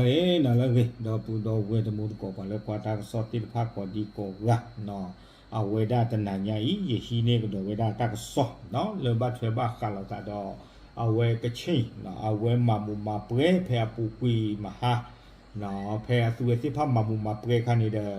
အ့ နလၢအဂ့ၤ ဒီပုၢ်ဒီဝဲၢ်တံၤသကိး ပှၤလၢကွၢ်တၢ်ကစီၣ်သ့ၣ်တဖၣ်ကိးဒံကိးဂၤ, အဝဲဒၣ်တနၤညါအံၤ ယဟံးန့ၢ်ကဒီးဝဲဒၣ်တၢ်ကစီၣ် လၢဘၣ်ထွဲဘၣ်ဃးလိာ်သးဒီး အဝဲကဆ့ၣ် အဝဲမၤမူးမၤပွဲဖဲအပူၤကွံာ်မဟါ ဖဲအသုဝဲသ့ၣ်တဖၣ်မၤမူးမၤပွဲအခါန့ၣ်ဒီး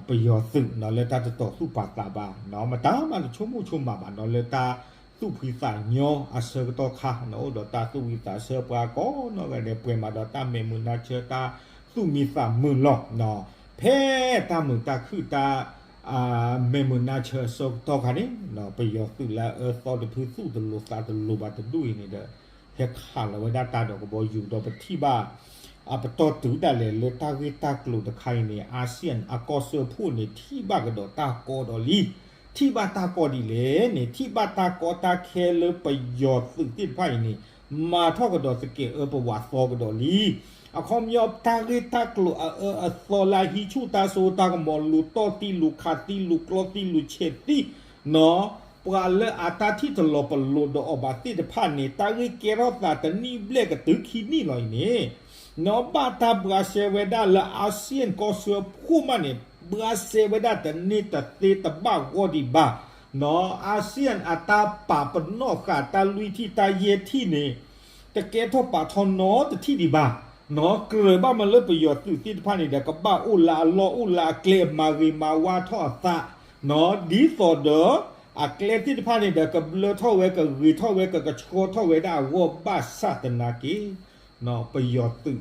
ပယီၤသုးလၢတၢ်တတီၤသူၣ်ပာ်သးဘၣ် မတၤမးတဆိကမိၣ်ဆိကမးဘၣ်နီၤ လၢတၢ်သူၣ်ဖှံသးညီအဆၢကတီၢ်ခါ အိၣ်ဒီးတၢ်သူၣ်ဝံသးဆၢ ပှၤကိးနီၢ်ဂၤဒဲး ပှဲၤမးဒီးတၢ်မဲာ်မုာ်နါဆၢ တၢ်သူၣ်မံသးမုာ်လီၤ. ဖဲတၢ်မုာ်တၢ်ခုၣ်တၢ် မဲာ်မုာ်နါဆၢအဆၢကတီၢ်ခါန့ၣ် ပယီၤသုးလၢအအၢသီတဖုသူၣ်တလိၤသးတလိၤဘၣ်တဒူၣ်အံၤန့ၣ်ဒီး ဟဲခးလီၤဝဲဒၣ်တၢ်ဒီးကဘီယူၤဒီးပထံၣ်ဘၣ် အပတီၢ်တုၤဒၣ်လဲာ်လၢတၢ်ဂ့ၢ်တၢ်ကျိၤတခါအံၤန့ၣ် အစံၣ်အကီၢ်စၢဖှိၣ်န့ၣ် ထံၣ်ဘၣ်ကဒီးတၢ်ကီဒီးလံ. ထံၣ်ဘၣ်တၢ်ကီဒ်လဲၣ်န့ၣ် ထံၣ်ဘၣ်တၢ်ကီတၢ်ခဲလၢပယီၤသုးသ့ၣ်တဖၣ်အံၤန့ၣ် မၤထီၣ်ကဒီးသကဲးအၢပဝးသီကဒီးလံ. အခီပညီတၢ်ဂ့ၢ်တၢ်ကျိၤအအၢအသီလၢအဟံးဆူၣ်တၢ်စိတၢ်ကမီၤ လူၤတီၢ်သံ လူၤခးသံ လူၤကျီသံ လူၤဆဲးသံ နီၤ ပှၤလၢအတၢ်ထံၣ်တလီၤပလိာ်ဒီးအီၤဘၣ်သ့ၣ်တဖၣ်န့ၣ် တၢ်ဂ့ၢ်ကဲထီၣ်သးတနံၣ်ဘျဲၣ်ကတုၤခံနံၣ်လီၤအံၤန့ၣ် နီၤ ဘၣ်တၢ်ဘှါရှဲဝဲဒၣ်လၢအစံၣ်ကီၢ်စၢဖှိၣ်မးန့ၣ် ဘှါရှဲဝဲဒၣ်တန့ၢ်တသ့တဘၣ်ဂီၢ်ဒံးဘၣ် နီၤ အစံၣ်အတၢ်ပာ်ပနီၣ်ဃာ်တၢ်လွံၢ်ထံၣ်တၢ်ယဲၢ်ထံၣ်န့ၣ် တကဲထီၣ်ပာ်ထီၣ်နီတထံၣ်ဒံးဘၣ် နီၤ ကြၢးဘၣ်မးလၢပယီၤသုးသ့ၣ်တဖၣ်န့ၣ်ဒီး ကဘၣ်အိၣ်လၢအလီၢ်အိၣ်လၢအကျဲ မၤဂ့ၤမၤဝါထီၣ်အသး နီၤ ဒ်သိးဒီး အကျဲသ့ၣ်တဖၣ်န့ၣ်ဒီး ကဘျၢထီၣ်ဝဲ ကဂ့ၤထီၣ်ဝဲ ကကဆှီထီၣ်ဝဲဒၣ်အဂီၢ် ဘၣ်ဆၣ်သနာ်က့ နီၤ ပယီၤသုး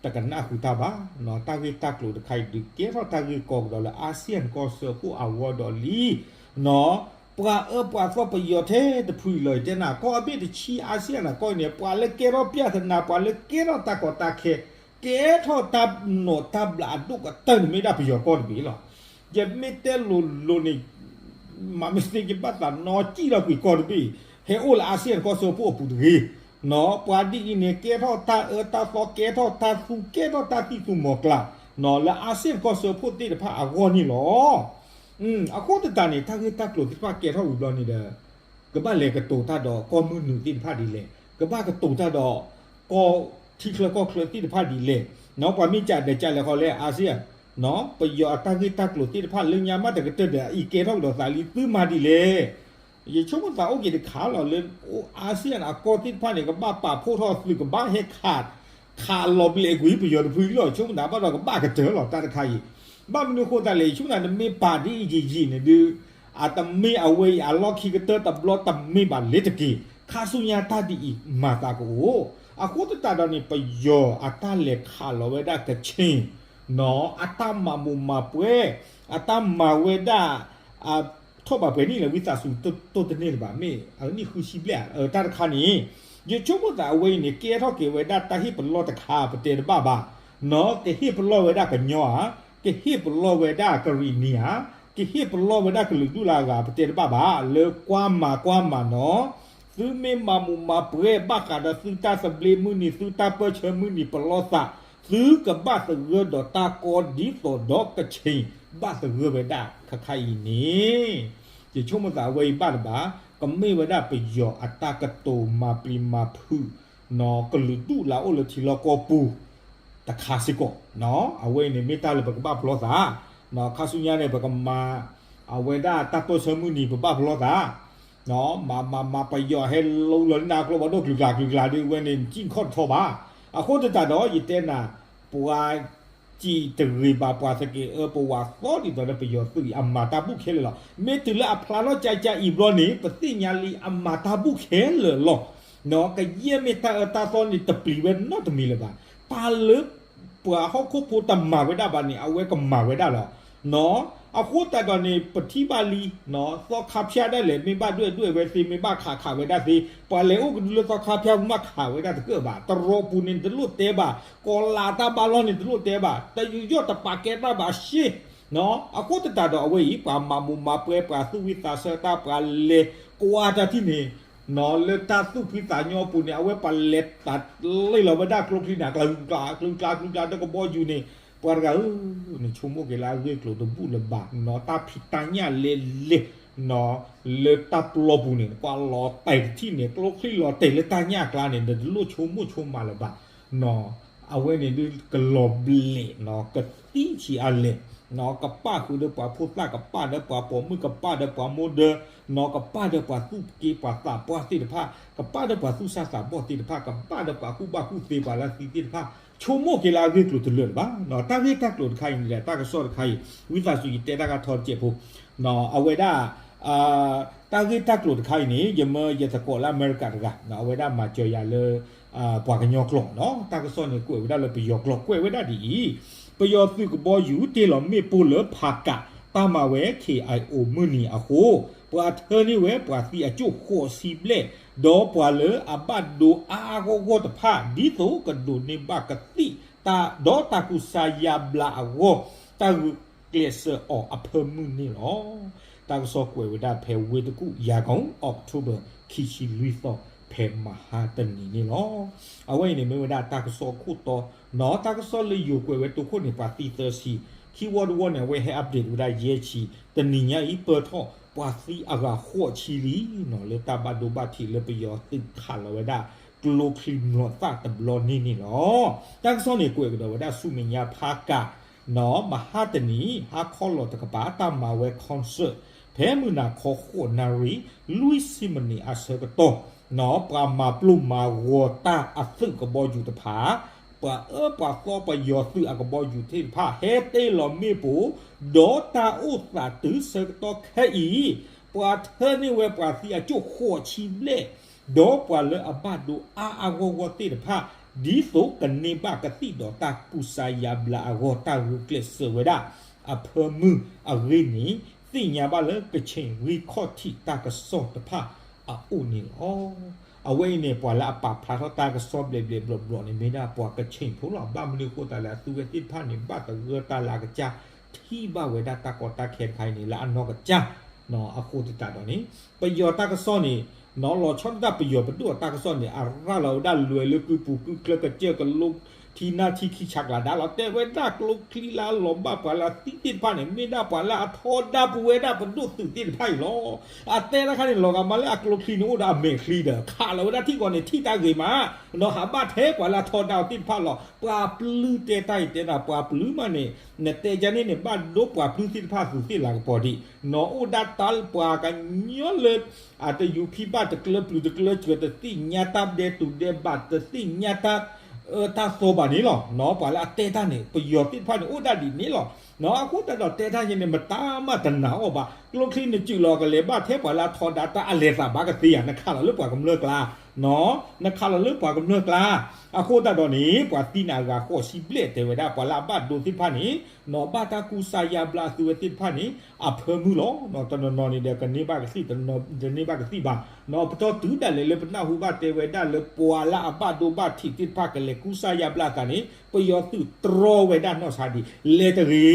တကနၣ်ဃုာ်တၢ်ဘၣ် နီၤ တၢ်ဂ့ၢ်တၢ်ကျိၤတခါအံၤဒုး ကဲထီၣ်တၢ်ဂ့ၢ်ကီကဒီးလၢအစံၣ်ကီၢ်စၢဖှိၣ်အဂီၢ်ဒီးလံ နီၤ ပှၤအၢပှၤသီပယီၤထဲတဖုအံၤလီၤ ယတဲနၤ ကီၢ်အဘ့ၣ်တဆံအစံၣ်အနၤကီၢ်အံၤန့ၣ် ပှၤလၢကဲထီၣ်ပျၢ်သနာ် ပှၤလၢကဲထီၣ်တၢ်ကီတၢ်ခဲ ကဲထီၣ်တၢ်နီၣ်တၢ်ဘျးအဒိၣ်ကတၢၢ်န့ၣ် မ့ၢ်ဒၣ်ပယီၤကီၢ်တဘ့ၣ်လီၤ. ယမ့ၢ်တဲလိၤလိၤန့ၣ် မၤမ့ၢ်သ့ကဘၣ်သးနီၣ်ကံၣ်လီၤကွံာ်ကီၢ်တဘ့ၣ် ဟဲအိၣ်လၢအစံၣ်ကီၢ်စၢဖှိၣ်အပူၤတဂ့ၤ နီၤ ပှၤဒ်အံၤန့ၣ် ကဲထီၣ်တၢ်အၢတၢ်သီ ကဲထီၣ်တၢ်သူ ကဲထီၣ်တၢ်သံၣ်သူမီၤကျၢ် နီၤ လၢအစံၣ်ကီၢ်စၢဖှိၣ်သ့ၣ်တဖၣ်အဂီၢ်န့ၣ်လီၤ. အဃိသတးန့ၣ် တၢ်ဂ့ၢ်တၢ်ကျိၤသ့ၣ်တဖၣ်ကဲထီၣ်ဝံၤဘျီန့ၣ်ဒီး ကဘၣ်လဲၤကတိၤတၢ်ဒီးကီၢ်မုၢ်နုာ်သ့ၣ်တဖၣ်ဒ်လဲၣ်, ကဘၣ်ကတိၤတၢ်ဒီး ကီၢ်ထံချၢကီၢ်ချၢသ့ၣ်တဖၣ်ဒ်လဲၣ်, နီၤ ပှၤမ့ၢ်ကးဒီးကးလဲၤဃီလဲၣ် အါစ့ၣ် နီၤ ပယီၤအတၢ်ဂ့ၢ်တၢ်ကျိၤသ့ၣ်တဖၣ်လၢညါမးတကတၢၢ်ဒီး အံၤကဲထီၣ်ကဒီးသးလံ သုမၤဒ်လဲၣ်. ယဆိကမိၣ်သးအိၣ်က့ၤတခါလီၤ လၢအါစ့ၣ်အကီၢ်သ့ၣ်တဖၣ်န့ၣ် ကဘၣ်ပာ်ဖှိၣ်ထီၣ်သုး ကဘၣ်ဟဲခး ခးလီၤဘျဲးကွံာ်ပယီၤတဖုလီၤ. ယဆိကမိၣ်သးဘၣ်ဒီးကဘၣ်ကတၢၢ်လီၤ တၢ်တခါအံၤ, ဘၣ်မနုၤအဃိသတးလဲၣ် ယဆိကမိၣ်သးနမ့ၢ်ပာ်ဒ်အံၤယံာ်ယံာ်န့ၣ်ဒုး အတမ့ၢ်အဝဲအံၤအလီၢ်ခံကတၢၢ်တဘျီတမ့ၢ်ဘၣ်လ့ၤတက့ၢ်. ခါဆူညါတၢ်ဒ်အံၤမၤသးကအိၣ်, အဃိသတးဒီးန့ၣ် ပယီၤအတၢ်လဲၤခးလီၤဝဲဒၣ်ကဆ့ၣ် နီၤ အတၢ်မၤမူးမၤပွဲ အတၢ်မၤဝဲဒၣ် ထီၣ်ဘၣ်ပှဲၤနံၣ်လၢဝံသးစူၤတိၢ်တန့ၢ်လၢၤဘၣ် မ့ၢ်အနံၣ်ဃုဆံဘျဲၣ်ဧါ တၢ်တခါန့ၣ် ယဆိကမိၣ်သးအဝဲအံၤန့ၣ် ကဲထီၣ်က့ၤဝဲဒၣ်တၢ်ဟ့ၣ်ပလီၢ်တခါ ပတဲတဘၣ်ဘၣ်, နီၤ ကဟ့ၣ်ပလီၢ်ဝဲဒၣ်ကညီဧါ, ကဟ့ၣ်ပလီၢ်ဝဲဒၣ်ကရံၣ်နံၣ်ဧါ, ကဟ့ၣ်ပလီၢ်ဝဲဒၣ်ကလုာ်ဒူၣ်လၢအဂၤ ပတဲတဘၣ်ဘၣ် လၢကွၢ်မၤကွၢ်မၤနီၤ သုမ့ၢ်မၤမူးမၤပွဲဘၣ်ဃးဒီးသုတၢ်သဘျ့မုၢ်နံၤ သုတၢ်ပၢၢ်ဆၢမုၢ်နံၤပလီၢ်သး သုကဘၣ်သဂၢၢ်ဒီးတၢ်ကီဒ်သိးဒီးကဆ့ၣ် ဘၣ်သဂၢၢ်ဝဲဒၣ်ခါခါအံၤန့ၣ် ယဆိကမိၣ်သးအဝဲအံၤဘၣ်တဘၣ် ကမ့ၢ်ဝဲဒၣ်ပယီၤအတၢ်ကတိၤမၤပျံၤမၤဖုး နီၤ ကလုာ်ဒူၣ်လၢအအိၣ်လၢထံလီၢ်ကီၢ်ပူၤ တခါစ့ၢ်ကီး, အဝဲအံၤန့ၣ်မ့ၢ်တၢ်လၢပကဘၣ်ပလီၢ်သး, ခါဆူညါန့ၣ် ပကမၤ အဝဲဒၣ်တၢ်ပၢၢ်ဆၢမုၢ်နံၤ ပဘၣ်ပလီၢ်သး မၤမၤမၤပယီၤဟဲလီၤလၢနကျိဘၣ်ဒိၣ်ကျုၤကျါကျုၤကျါဒီး အဝဲန့ၣ် ကံၣ်ခီၣ်တထီဘၣ်. အဃိသတးဒီး ယတဲနၤ ပှၤ စံးတဂ့ၤဘၣ် ပှၤသကဲးအၢပဝးသီဒ်သိးဒီးပယီၤသုးအံၤ အမၤတၢ်ဘူၣ်ခဲလၢာ်လီၤ. မ့ၢ်တုၤလၢအဖျါထီၣ်ကကအံၤဘျီန့ၣ် ပသ့ၣ်ညါလံ အမၤတၢ်ဘူၣ်ခဲလၢာ်လီၤ. ကယဲၢ်မ့ၢ်တၢ်အၢတၢ်သီန့ၣ် တပျံၤဝဲနီတမံၤလၢၤဘၣ်. တၢ်လၢ ပှၤဟီၣ်ခိၣ်ဖိတမၤဝဲဒၣ်ဘၣ်န့ၣ် အဝဲကမၤဝဲဒၣ်လီၤ. အဃိသတးဒီးန့ၣ် ပထံၣ်ဘၣ်လံ သီခါဖၠၣ်ဒၣ်လဲာ် မ့ၢ်ဘၣ်ဒွဲၣ်ဒွဲၣ်ဝဲသ့ မ့ၢ်ဘၣ်ခးခးဝဲဒၣ်သ့ ပှၤလဲၤအိၣ်ကဒုလၢသီခါဖၠၣ်မးခးဝဲဒၣ်တကၢၢ်ဘၣ်. တရီပူၤန့ၣ် နတလိၣ်တဲဘၣ်. ကီၤလၤတၢ်ဘၣ်လီၢ်န့ၣ် တလိၣ်တဲဘၣ်. တယိာ်တပာ်ကဲတၢ်ဘၣ်ရှ့ အဃိသတးဒီးအဝဲအံၤ ပှၤမၤမူးမၤပွဲ ပှၤသူၣ်ဝံသးဆၢတၢ် ပှၤလဲၤကွၢ်တၢ်ထံၣ်န့ၣ် လၢတၢ်သူၣ်ဖှံသးညီအပူၤန့ၣ် အဝဲပှၤလဲၤသးလ့ၢ်လီၤဝဲဒၣ်ကျိချံန့ၣ် ကျါကျူကျါကျူကျါကျူကျါဒီးကဘီယူၤန့ၣ် ပှၤတဂၤဧၢ နဆိကမိၣ်က့ၤလၢအဂ့ၢ်ကျိၤတဘူၣ်လၢၤဘၣ် နီၤ တၢ်ဖံးတၢ်ညၣ်လဲၤလဲၤ လၢတၢ်ပျီပူၤန့ၣ် ပှၤလီၤတဲာ်တထံၣ်န့ၣ် ကျိချံလီၤတဲာ်လၢတၢ်ညၣ်အကျါန့ၣ် နတလိၣ်ဆိကမိၣ်ဆိကမးလၢၤဘၣ် နီၤ အဝဲန့ၣ်ဒုးကလီၤဘျဲးနီၣ် ကသံဆံးအါလဲၣ်နီၣ် ကပၣ်ဃုာ်ဒီးပှၤဖိသၣ် ကပၣ်ဒီးပှၤပိာ်မုၣ် ကပၣ်ဒီးပှၤမိၢ်ဒၢနီၣ် ကပၣ်ဒီးပှၤသူၣ်က့ပှၤသးပှၢ်သ့ၣ်တဖၣ် ကပၣ်ဒီးပှၤသူၣ်စၢ်သးဘီၣ်သ့ၣ်တဖၣ် ကပၣ်ဒီးပှၤကူၣ်ဘၣ်ကူၣ်သ့ပှၤလၢအသံသ့ၣ်တဖၣ် ဆိကမိၣ်က့ၤလၢအဂ့ၢ်ကျိၤတလၢာ်လၢၤဘၣ်နီၣ် တၢ်ဂ့ၢ်တၢ်ကျိၤတခါအံၤန့ၣ်ဒီး တၢ်ကစီၣ်တခါအံၤ ဝံသးစူၤယတဲတၢ်ဂ့ၢ်ထီတစဲးဖိ အဝဲဒၣ် တၢ်ဂ့ၢ်တၢ်ကျိၤတခါအံၤန့ၣ် ယမၢယသကိးလၢအမဲရကၤတဂၤ အဝဲဒၣ်မၤစၢၤယၤလၢ ပှၤကညီကျိာ်နီၣ် တၢ်ကစီၣ်န့ၣ်ကွဲးဝဲဒၣ်လၢပယီၤကျိာ် ကွဲးဝဲဒၣ်ဒ်အံၤ, ပယီၤသုးကဘီယူၤတ့ၢ်လီၤမ့ၣ်ပိၢ်လၢဖးကး တၢ်မၤဝဲ ခ့ၣ်အဲၣ်အိၣ် မုၢ်နံၤအဃိ ပှၤထၢန့ၢ်ဝဲပှၤသံအကၠိၣ်ဃိးဆံဘျဲၣ် ဒီးပှၤလၢအဘၣ်ဒိအါအါဂီၢ်ဂီၢ်တဖၣ် ဒ်သိးကဒိးန့ၢ်ဘၣ်ကသံၣ် ဒီးတၢ်ကူစါယါဘျါအဂီၢ် တၢ်ဂုာ်ကျဲးစၢးအီၤအဖၢမုၢ်န့ၣ်လီၤ. တၢ်ကစီၣ်ကွဲးဝဲဒၣ်ဖဲဝ့ၢ်တကူၣ် ယၤကိၣ် October ခံဆံလွံၢ်သီ ဖဲမဟါတနံၤန့ၣ်လီၤ. အဝဲအံၤန့ၣ် မ့ၢ်ဝဲဒၣ်တၢ်ကစီၣ်ခိၣ်တီနီၤ တၢ်ကစီၣ်လၢယိၤကွဲးဝဲတိခိၣ်န့ၣ် ပှၤသံသၢဆံ, ခံဝီတဝီန့ၣ် အဝဲဟဲ update ဝဲဒၣ်ယဲၢ်ဆံ, တနံၤညါအံၤပၢၢ်ထီၣ် ပှၤသံအဂၤဃိးဆံလံနီၤ လၢတၢ်ဘၣ်ဒိဘၣ်ထံးလၢပယီၤသုးခးလီၤဝဲဒၣ် ကျိချံမျိာ်သၣ်တဘျီန့ၣ်န့ၣ်လီၤ. တၢ်ကစီၣ်န့ၣ်ကွဲးကဒီးဝဲဒၣ်ဆူမဲာ်ညါဖးကးနီၤ မဟါတနံၤ ဟါခီလီၤတကပၤ တၢ်မၤဝဲ concert ဖဲမုၢ်နၤခီဃိးနၣ်ရံၣ် လွံၢ်ဆံမံးနံးအဆၢကတီၢ်နီၤ ပှၤမၤပျိမၤဂီၤတၢ်အသုးကဘီယူၤတဖၣ် ပှၤအၢပှၤသီပယီၤသုးအကဘီယူၤသ့ၣ်တဖၣ် ဟဲတ့ၢ်လီၤမ့ၣ်ပိၢ် ဒီးတၢ်အိၣ်သးတုၤဆၢကတီၢ်ခဲအံၤ ပှၤထၢန့ၢ်ဝဲပှၤသံအကၠိၣ်ဃိးဆံဘျဲၣ် ဒီးပှၤလၢအဘၣ်ဒိအါအါဂီၢ်ဂီၢ်သ့ၣ်တဖၣ် ဒ်သိးကန့ၢ်ဘၣ်ကသံၣ်ဒီးတၢ်ကူစါယါဘျါအဂီၢ် တၢ်ဂုာ်ကျဲးစၢးဝဲဒၣ် အဖၢမုၢ်အဂ့ၢ်န့ၣ် သ့ၣ်ညါဘၣ်လၢကခ့ၣ်ဂံၢ်ခီၣ်ထံးတၢ်ကစီၣ်တဖၣ်အအိၣ်န့ၣ်လီၤ. အဝဲအံၤန့ၣ် ပှၤလၢအပာ်ဖျါထီၣ်တၢ်ကစီၣ်ဘျဲးဘျဲးဘျီဘျီန့ၣ် မ့ၢ်ဒၣ်ပှၤကခ့ၣ်ဖိလီၤ. ဘၣ်မနုၤအဃိသတးလဲၣ် အသုဝဲသ့ၣ်တဖၣ်န့ၣ် ဘၣ်သဂၢၢ်တၢ်လၢအကစၢ် ထံၣ်ဘၣ်ဝဲဒၣ်တၢ်ကီတၢ်ခဲတခါအံၤန့ၣ် လၢအနီၢ်ကစၢ် အဃိသတးဒီးန့ၣ် ပယီၤတၢ်ကစီၣ်န့ၣ် နီၤ လီၤဆီဒၣ်တၢ်ပယီၤပဒိၣ်အတၢ်ကစီၣ်န့ၣ် အရၤလီၤဝဲဒၣ်လွဲၢ်လၢကုပူၤကုချၢကစၢၢ်ကလိ ထံနၢ်ထံခံဆးကျးဒါလီၤ တဲဝဲဒၣ်ကျိချံလၢအလီၤဘၣ်ပှၤလၢအသံသ့ၣ်တဖၣ်န့ၣ် မ့ၢ်ဒၣ်ပှၤလၢအထီဒါပဝဲဒၣ်ပဒိၣ်သုးသ့ၣ်တဖၣ်အံၤလီၤ. အတဲတၢ်ခါန့ၣ် လီၤဂာ်မးလၢအကျိချံန့ၣ်အိၣ်ဒီးအမဲာ်ချံဒီး ခးလီၤဝဲဒၣ်ထံၣ်ကီးန့ၣ် ထံၣ်တၢ်ဂ့ၤမး နီၤ ဟးဘၣ်ထဲပှၤလၢအထီဒါအီၤသ့ၣ်တဖၣ်လီၤ. ပှၤပျုၢ်တဲတၢ်အံၤတဲဒၣ် ပှၤပျုၢ်မးန့ၣ် နတဲယါန့ၣ်န့ၣ် ဘၣ်ဒိပှၤပျုၢ်သ့ၣ်တဖၣ်သူးသ့ၣ်လၤကပီၤဒံး နီၤ အိၣ်ဒၣ်တၢ်ပှၤကညီလၢ အတယူၤဖံးဘၣ်တကျၢၤပျုၤတကျၢၤစၢၤ တသ့ၣ်ညါတၢ်ဒဲးတူၢ်ဒဲးဘး တသ့ၣ်ညါတၢ်အၢတၢ်သီဘၣ်န့ၣ်လီၤ. နီၤ ပှၤလၢအတဲတၢ်န့ၣ် ပယီၤသ့ၣ်တဖၣ်န့ၣ် အိၣ်ဒၣ်ဒ်န့ၣ်လီၤ. နီၤ အဃိသတးဒီးတဲတၢ်ယဲန့ၣ် မတၤမးတနာ်အီၤဘၣ် ကျိချံနစုးလီၤကလဲၤဘၣ်ထဲပှၤလၢအထီဒါတၢ်အလဲၤသးဘၣ်ကသ့ဧါ နခးလီၤလၢပှၤကမျၢၢ်ကျါ နီၤ နခးလီၤလၢပှၤကမျၢၢ်ကျါ အဃိသတးဒီးန့ၣ် ပှၤသံန့ၣ်အဂၤဃိးဆံဘျဲၣ်တဲဝဲဒၣ် ပှၤလၢအဘၣ်ဒိသ့ၣ်တဖၣ်န့ၣ် နီၤ ဘၣ်တၢ်ကူစါယါဘျါအသုဝဲသ့ၣ်တဖၣ်န့ၣ် အဖၢမုၢ်လီၤ. နီၤ တနီၤနီၤန့ၣ်ဒီးကန့ၢ်ဘၣ်ကသံၣ် တနီၤတန့ၢ်ဘၣ်ကသံၣ်ဘၣ် နီၤ ပတီၢ်တုၤဒၣ်လဲာ်လၢပနၢ်ဟူဘၣ်တဲဝဲဒၣ်လၢပှၤလၢအဘၣ်ဒိဘၣ်ထံးသ့ၣ်တဖၣ်ကလဲၤကူစါယါဘျါအသးန့ၣ် ပယီၤသုးတြီဝဲဒၣ်နီၢ်ဆါဒံး လဲၤတဂ့ၤ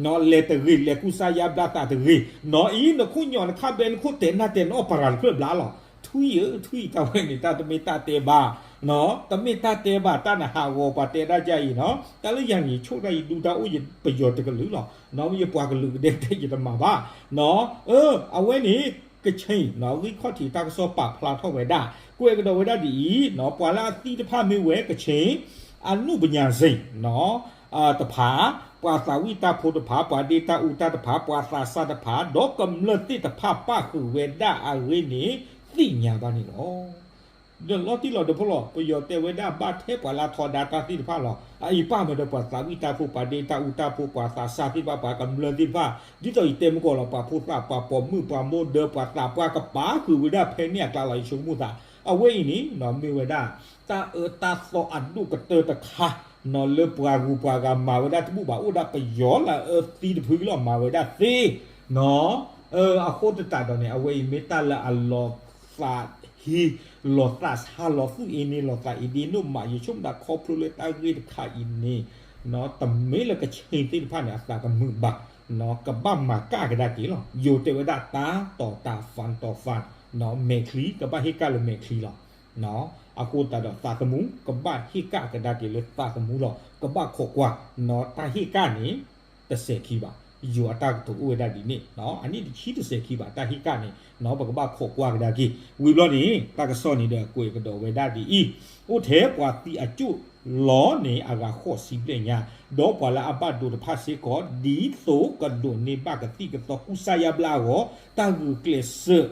နီၤ လဲၤတဂ့ၤ လဲၤကူစါယါဘျါသးတဂ့ၤ နီၤ အံၤနခိၣ်ညီနခါဘဲနခိၣ်တဲာ်နၢ်တဲာ်နအီၣ်ပရၤတဖျၢၣ်ဘျါလီၤ. ထွံၣ်ဧၢ ထွံၣ်တၢ်ဝဲန့ၣ် တၢ်တမ့ၢ်တၢ်တဲဘၣ် နီၤ တမ့ၢ်တၢ်တဲဘၣ် တၢ်နဟးဂီၤပှၤတဲဒၣ်ယါအံၤနီၤ တၢ်လၢယၤန့ၣ် ဆိၣ်တၢ်ယဒူတၢ်အိၣ်ယပယီၤတကလုာ်လီၤ. နီၤ ယပှၤကလုာ်ကဒဲကဒဲယတမၤဘၣ် နီၤ အၢ အဝဲန့ၣ် ကခ့ၣ် နီၤ ဂံၢ်ခီၣ်ထံးတၢ်ကစီၣ်ပာ်ဖျါထီၣ်ဝဲဒၣ် ကွဲးကဒီးဝဲဒၣ်ဒ်အံၤ နီၤ ပှၤလၢအသံတဖၣ်မ့ၢ်ဝဲကခ့ၣ် အနုပညာရှင် နီၤ တဖၣ် ပှၤသးဝံၣ်တၢ်ဖိတဖၣ် ပှၤဒ့တၢ်အူတၢ်တဖၣ် ပှၤသးစၢ်တဖၣ် ဒီးကမျၢၢ်သ့ၣ်တဖၣ်ပၣ်ဃုာ်ဝဲဒၣ်အဂ့ၢ်န့ၣ် သ့ၣ်ညါဘၣ်န့ၣ်လီၤ. ဒီးလီၤတံၢ်လီၤဒိဖိလီၤ ပယီၤတဲဝဲဒၣ်ဘၣ်ထဲပှၤလၢအထီဒါတၢ်သ့ၣ်တဖၣ်လီၤ. အအံၤပၣ်မ့ၢ်ဒီးပှၤသးဝံၣ်တၢ်ဖိ ပှၤဒ့တၢ်အူတၢ်ဖိ ပှၤသးစၢ်သ့ၣ်တဖၣ် ပှၤကမျၢၢ်သ့ၣ်တဖၣ် ဒ်သိးယတဲမုၢ်ကီၢ်လီၤ ပှၤဖိသၣ် ပှၤပိာ်မုၣ် ပှၤမိၢ်ဒၢ ပှၤသးပှၢ်ကပာ်ဃုာ်ဝဲဒၣ်ဖဲန့ၣ်အကျါလီၤ ယဆိကမိၣ်သး အဝဲအံၤန့ၣ် မ့ၢ်ဝဲဒၣ် တၢ်အၢတၢ်သီအဒိၣ်ကတၢၢ်တခါ နီၤ လၢပှၤဂုၤပှၤဂၤမၤဝဲဒၣ်တဘူၣ်ဘၣ် အိၣ်ဒၣ်ပယီၤလၢအအၢသံတဖုလီၤ မၤဝဲဒၣ်သ့ နီၤ အဃိသတးဒီးန့ၣ် အဝဲအံၤမ့ၢ်တၢ်လၢအလီၤသးဟ့ လီၤသးဆါ လီၤသူၣ်အ့န့ၣ် လီၤသးအ့ဒ့နိၣ်မး ယဆိကမိၣ်ဒၣ်ခီဖျိလၢတၢ်ဂ့ၢ်တခါအံၤန့ၣ် တမ့ၢ်လၢကခ့ၣ်သ့ၣ်တဖၣ်န့ၣ် အသးကမုာ်ဘၣ် ကဘၣ်မၤကၣ်ကဒါက့ၤလီၤ. ယိၤတဲဝဲဒၣ်တၢ်တီၤတၢ် fund တီၤ fund နီၤမဲာ်ချံ ကဘၣ်ဟ့ၣ်ကၣ်လၢမဲာ်ချံလီၤ. အဃိသတးဒီးသးသမူ ကဘၣ်ဟ့ၣ်ကၣ်ကဒါက့ၤလၢသးသမူလီၤ. ကဘၣ်ခိးကွၢ် နီၤတၢ်ဟ့ၣ်ကၣ်န့ၣ် တစဲးခံဘၣ် ယိၤအတၢ်ကတိၤအိၣ်ဝဲဒၣ်ဒ်န့ၣ်, အနံၣ်တဆံတစဲးခံဘၣ် တၢ်ဟ့ၣ်ကၣ်န့ၣ် ပကဘၣ်ခိးကွၢ်ကဒါက့ၤ. ဝံၤဘျီန့ၣ် တၢ်ကစီၣ်န့ၣ်ဒီးကွဲးကဒီးဝဲဒၣ်ဒ်အံၤ, အိၣ်ထဲပှၤသံအကၠိၣ်လီၤန့ၣ် အဂၤဃိးဆံဘျဲၣ်ညါ, ဒီးပှၤလၢအဘၣ်ဒိတဖၣ်စ့ၢ်ကီး ဒ်သိးကဒိးန့ၢ်ဘၣ်ကသံၣ်ကသီကူစါယါဘျါအဂီၢ် တၢ်ဂုာ်ကျဲးစၢး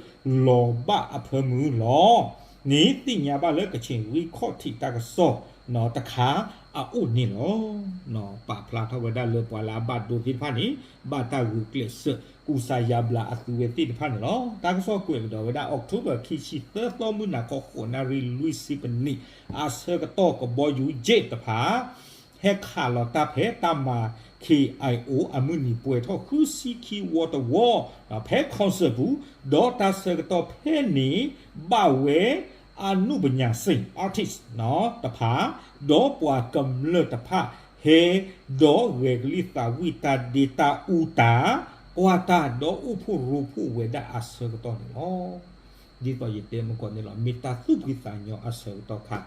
လီၤဘၣ်အဖၢမုၢ်လီၤန့ၣ် သ့ၣ်ညါဘၣ်လၢ ကချ့ၣ်ဂံၢ်ခီၣ်ထံးတၢ်ကစီၣ်တခါအအိၣ်န့ၣ်လီၤ. ပာ်ဖျါထီၣ်ဝဲဒၣ်လၢပှၤလၢအဘၣ်ဒိသ့ၣ်တဖၣ်န့ၣ် ဘၣ်တၢ်ဂုာ်ကျဲးစၢးကူစါယါဘျါအသုဝဲသ့ၣ်တဖၣ်န့ၣ်လီၤ. တၢ်ကစီၣ်ကွဲးကဒီးဝဲဒၣ် October ခံဆံသၢသီ မုၢ်နၤခီ ဃိးနၣ်ရံၣ်လွံၢ်ဆံပနံး အဆၢကတီၢ်ကဘီယူၤ Jet တဖၣ် ဟဲခးလီၤတၢ်ဖဲတၢ်မၤ K I O အမုၢ်နံၤပှဲၤထီၣ်ဃုဆံခံဝီတဝီ ဖဲ concert ပူၤ, ဒီးတၢ်ဆၢကတီၢ်ဖဲန့ၣ် ဘၣ်ဝဲ အနုပညာရှင် artist တဖၣ် ဒီးပှၤကမျၢၢ်တဖၣ် ဟဲဒီးဂဲၤကလံၣ်သးဝံၣ်တၢ်ဒ့တၢ်အူတၢ် ကွၢ်တၢ်ဒီးအိၣ်ဖှိၣ်ရိဖှိၣ်ဝဲဒၣ်အဆၢကတီၢ်န့ၣ်လီၤ. ဒ်သိးယတဲမုၢ်ကီၢ်န့ၣ်လီၤ မ့ၢ်တၢ်သူၣ်ဖှံသးညီအဆၢကတီၢ်ခါ,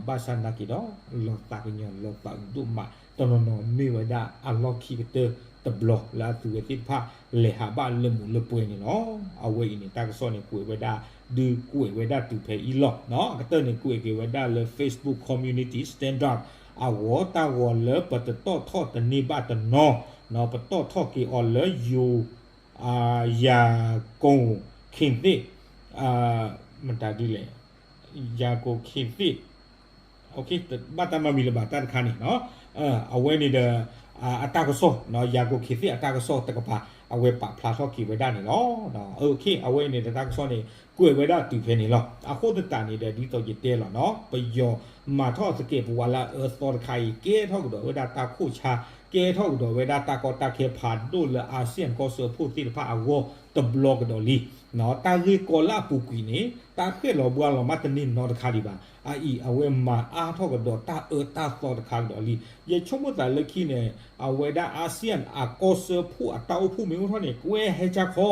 ဘၣ်ဆၣ်နာ်က့ၤဒီး လီၤသးကညီၤလီၤသးအုးဒိၣ်မး, တနီၤနီၤမ့ၢ်ဝဲဒၣ်အလီၢ်ခံကတၢၢ်တဘျီလၢအသုဝဲသ့ၣ်တဖၣ် လဲၤဟးဘၣ်လၢမူးလၢပှဲၤန့ၣ်လီၤ. အဝဲအံၤန့ၣ် တၢ်ကစီၣ်န့ၣ် ကွဲးဝဲဒၣ် ဒုးကွဲးဝဲဒၣ်တုၤဖဲအံၤလီၤ. အကတၢၢ်န့ၣ် ကွဲးက့ၤဝဲဒၣ်လၢ Facebook Community Standard အဂီၢ် တၢ်ဂီၤလၢပတတီၣ်ထီၣ်တန့ၢ်ဘၣ်တနီၤ, ပတီၣ်ထီၣ်က့ၤအီၤလၢယိၤ ယၤကိၤခ့ၣ်သ့ၣ်, မတၤဒ်လဲၣ်, ယၤကိၤခ့ၣ်သ့ၣ်, ဘၣ်တၢ်မၤမံၤလၢၤဘၣ်တၢ်တခါန့ၣ်, အဝဲန့ၣ်ဒီး အတၢ်ကစီၣ် ယၤကိၤခ့ၣ်သ့ၣ်အတၢ်ကစီၣ်တကပၤ အဝဲပာ်ဖျါထီၣ်က့ၤဝဲဒၣ်န့ၣ်လီၤ. အဝဲအံၤန့ၣ်ဒီးတၢ်ကစီၣ်န့ၣ် ကွဲးဝဲဒၣ်တုၤဖဲန့ၣ်လီၤ. အဃိသတးန့ၣ်ဒီး ဒ်သိးယတဲလီၤနီၤ ပယီၤမၤထီၣ်သကဲးပဝးလၢအအၢသီတခါအံၤ ကဲထီၣ်ကဒီးဝဲဒၣ်တၢ်ခိၣ်ဆါ, ကဲထီၣ်ကဒီးဝဲဒၣ်တၢ်ကီတၢ်ခဲဖးဒိၣ်လၢ ASEAN ကီၢ်စၢဖှိၣ်သ့ၣ်တဖၣ်အဂီၢ်တဘျီကဒီးလံ. တၢ်ဂ့ၢ်ကီလၢအပူၤကွံာ်န့ၣ် တၢ်ဃဲၣ်လီၤဘှါလီၤမးတန့ၢ်နီတခါဒံးဘၣ်. အအံၤအဝဲမၤအါထီၣ်ကဒီးတၢ်အၢတၢ်သီတခါကဒီးလံ. ယဆိကမိၣ်သးလၢခံန့ၣ် အဝဲဒၣ် ASEAN အကီၢ်စၢဖှိၣ်အတၢ်အိၣ်ဖှိၣ်မ့ၢ်အိၣ်ထီၣ်န့ၣ် ကွဲဟဲကၢခီ,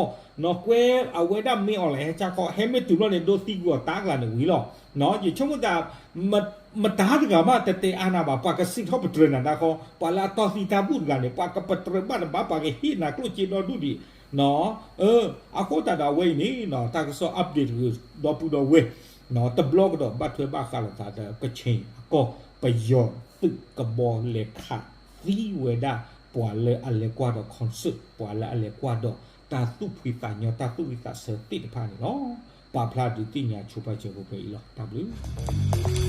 ကွဲအဝဲဒၣ်မ့ၢ်အီၤလၢဟဲကၢခီ ဟဲမ့ၢ်တုၤဘျီန့ၣ် ဒိသံကွံာ်အီၤတၢ်ကလၤန့ၣ်ဝံၤလီၤ. ယဆိကမိၣ်သး မတၤတဂၤမးတတဲအါနၤဘၣ်, ပှၤကစံးထီၣ်ပတြၢၤနၤတၢ်ဃီ, ပှၤလၢအတီၢ်သံတၢ်ဘူၣ်တဂၤန့ၣ် ပှၤကပတြၢၤဘၣ်တဘၣ် ပှၤကဟ့ၣ်နၤကျိၣ်စ့ဒီဒူၣ်ဒံး. အဃိသတးဒီးအဝဲအံၤန့ၣ် တၢ်ကစီၣ် update တဂ့ၤ ဒီပုၢ်ဒီဝဲၢ် တဘျီကဒီးဘၣ်ထွဲဘၣ်ဃးလိာ်သးဒီး ကချ့ၣ်အကီၢ် ပယီၤသုးကဘီလဲၤခးသံဝဲဒၣ် ပှၤလၢအလဲၤကွၢ်ဒီး concert ပှၤလၢအလဲၤကွၢ်ဒီး တၢ်သူၣ်ဖှံသးညီ တၢ်သူၣ်ဝံၣ်သးဆၢသ့ၣ်တဖၣ်န့ၣ်လီၤ. ပာ်ဖျါဒုးသ့ၣ်ညါဆိပာ်စၢၤဖိဖဲအံၤလီၤ. တၢ်ဘျုး